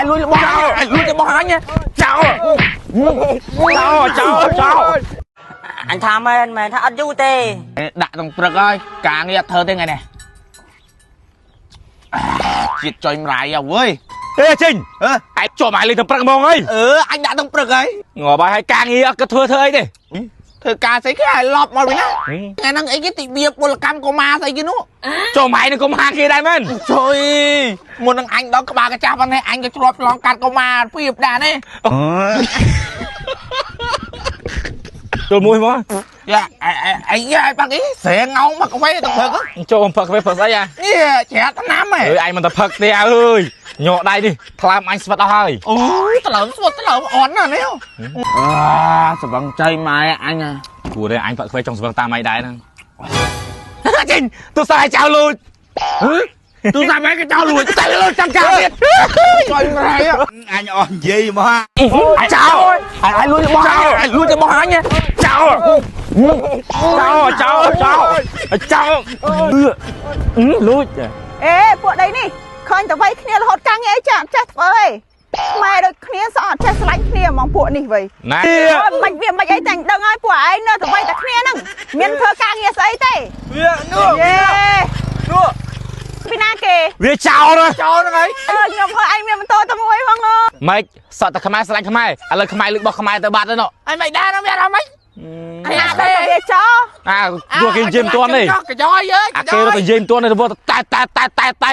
លួចរបស់អញលួចរបស់អញចោលចោលចោលចោល អញថាមែនមែនថាអត់យូរទេ ដាក់ក្នុងព្រឹកហើយការងារអត់ធ្វើទេថ្ងៃនេះជាតិចុយម្រាយអើយ អេចេញឯងជាប់ឯងលេងទៅព្រឹកហ្មងអី អឺអញដាក់ក្នុងព្រឹកហើយ ងាប់ហើយហើយការងារអត់ក៏ធ្វើធ្វើអីទេ ធ្វើការស្អីគេឲ្យឡប់មកវិញណាថ្ងៃហ្នឹងអីគេទិវាពលកម្មកុមារស្អីគេនោះ ចូលម៉ែនឹងកុំហាគេដែរមែន ជួយមុននឹងអញដល់ក្បាលកាចាស់ប៉ុណ្ណេះអញក៏ធ្លាប់ឆ្លងកាត់កុមារពីបដែរនេះ ចូលមួយមក យ៉ាអីយ៉ាបាក់អីស្រែងោងមកកាហ្វេទៅព្រឹក ចូលបំផឹកកាហ្វេផឹកស្អីអា នេះច្រាថ្នាំហ៎ អើយឯងមិនទៅផឹកទេអើយញក់ដៃនេះថ្លើមអញស្វិតអស់ហើយ អូយថ្លើមស្វិតថ្លើមអន់ណាស់នេះអាស្វឹងចៃម៉ែអញ គួរតែអញផឹកកាហ្វេចង់ស្វឹងតាមឯងដែរហ្នឹងចេញទូរស័ព្ទឲ្យចៅលួច ទូរស័ព្ទឯងក៏ចោលលួច តែលួចចាំការទៀត ចុយម្រាយ អញអស់និយាយមក ចោល អញលួចរបស់អញលួចរបស់អញ ចោលចោលចោលចោលចោលលួច អេពួកដីនេះឃើញតែវៃគ្នារហូតកាំងអីចាអត់ចេះធ្វើអីខ្មែរដូចគ្នាសោះអត់ចេះស្រឡាញ់គ្នាហ្មងពួកនេះវៃ ណែ អូមិនវាមិនអីតែដឹងហើយពួកឯងនៅតែវៃតែគ្នាហ្នឹងមានធ្វើការងារស្អីទេ វានោះ យេ នោះ ពីណាគេ វាចោលណា ចោលហ្នឹងហើយ អើខ្ញុំហៅឯងមានម៉ូតូតែមួយផងអូ ម៉េចសត្វតែខ្មែរស្រឡាញ់ខ្មែរឥឡូវខ្មែរលើកបោះខ្មែរទៅបាត់ហើយណោះ អញមិនដែរណាមានអារម្មណ៍ អាណាដល់តែវាចោល អាព្រោះគេនិយាយមិនទាន់ទេ កញ្ចយយើ អាគេរត់ទៅនិយាយមិនទាន់ទេរត់តែតែតែតែតែ